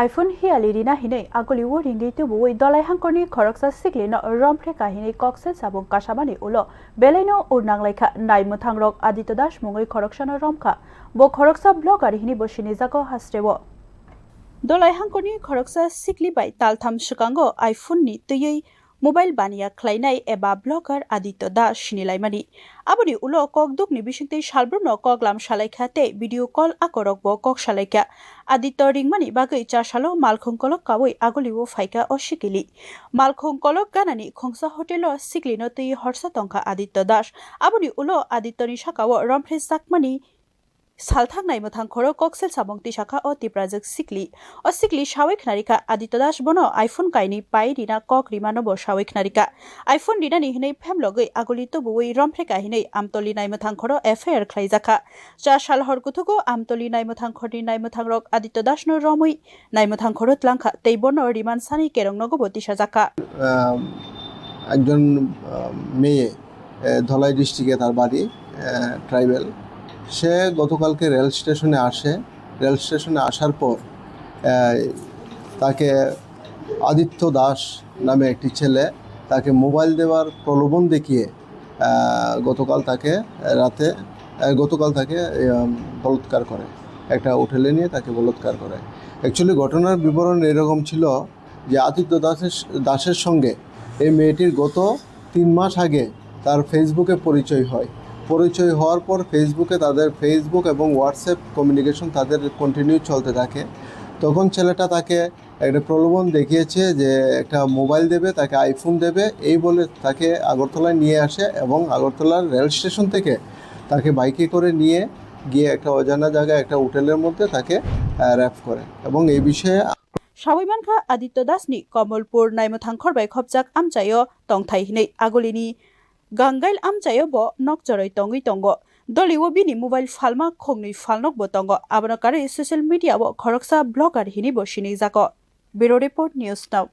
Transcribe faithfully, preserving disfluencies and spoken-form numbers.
iPhone hiyali rina hinwi aguli o ringwi tubuwi Dolai hangkorni khoroksa siklino romphre kahinwi koksil sabung kasamani ulo belaino ur nanglaikha nai mwthangrok Aditya Das mungwi khoroksano romkha. Bo khoroksa blogger hinwi bo sinijago hastreo. Dolai hangkorni khoroksa sikli bai taltham swkango iPhone ni twiwi mobile baniya khlainai eba blogger Aditya Das sinilaimani. Aboni ulo kokdukni bisingtwi salbrumno koklam salaikha tei video call akorokbo kok salaikha. Aditya ringmani bagwi chasalo malkhung kolok kawi agulio phaikha o sikili. Malkhung kolok ganani khungsa hotelo siklino twi horsa tongkha Aditya Das. Aboni ulo Adityani sakao romphre jakmani salthang nai mwthang khoro koksil samung tisakha o Tiprajwk sikli. O sikli sawi khnarikha Aditya Das bono iPhone kaini pai rina kok rimano bo sawi khnarikha. iPhone rinani hinwi phemlogwi aguli tubuwi romphre kahinwi Amtoli nai mwthang khoro F I R khlaijakha. Cha sal hor kuthugo Amtoli nai mwthang khorni nai mwthangrok Aditya Dasno romwi nai mwthang khoro tlangkha tei bono riman sani kerong nogo bo tisajakha. আহ, একজন আহ, মেয়ে আহ, ধলাই ডিস্ট্রিক্টে তার বাড়ি ট্রাইবেল। সে গতকালকে রেল স্টেশনে আসে। রেল স্টেশনে আসার পর আহ, তাকে আদিত্য দাস নামে একটি ছেলে তাকে মোবাইল দেওয়ার প্রলোভন দেখিয়ে আহ, গতকাল তাকে রাতে আহ, গতকাল তাকে আহ, বলাৎকার করে। একটা হোটেলে নিয়ে তাকে বলাৎকার করে। অ্যাকচুয়ালি ঘটনার বিবরণ এরকম ছিল যে আদিত্য দাসের দাসের সঙ্গে এই মেয়েটির গত তিন মাস আগে তার ফেসবুকে পরিচয় হয়। পরিচয় হওয়ার পর ফেসবুকে তাদের ফেসবুক এবং হোয়াটসঅ্যাপ কমিউনিকেশন তাদের কন্টিনিউ চলতে থাকে। তখন ছেলেটা তাকে একটা প্রলোভন দেখিয়েছে যে একটা মোবাইল দেবে, তাকে আইফোন দেবে, এই বলে তাকে আগরতলায় নিয়ে আসে এবং আগরতলার রেল স্টেশন থেকে তাকে বাইকে করে নিয়ে গিয়ে একটা অজানা জায়গায় একটা হোটেলের মধ্যে তাকে র্যাপ করে এবং এই বিষয়ে Sawi mankha Aditya Das ni Komolpur nai mwthang khor bai khopjak amchaio tongthai hinwi agulini Gangail amchaio bo nok choroi tongwi tongo. Dolio bini mobile phalma khongnwi phalnok bo tongo. Abono karwi social media o khoroksa blogger hinwi bo sinijago. Bureau Report, News Now.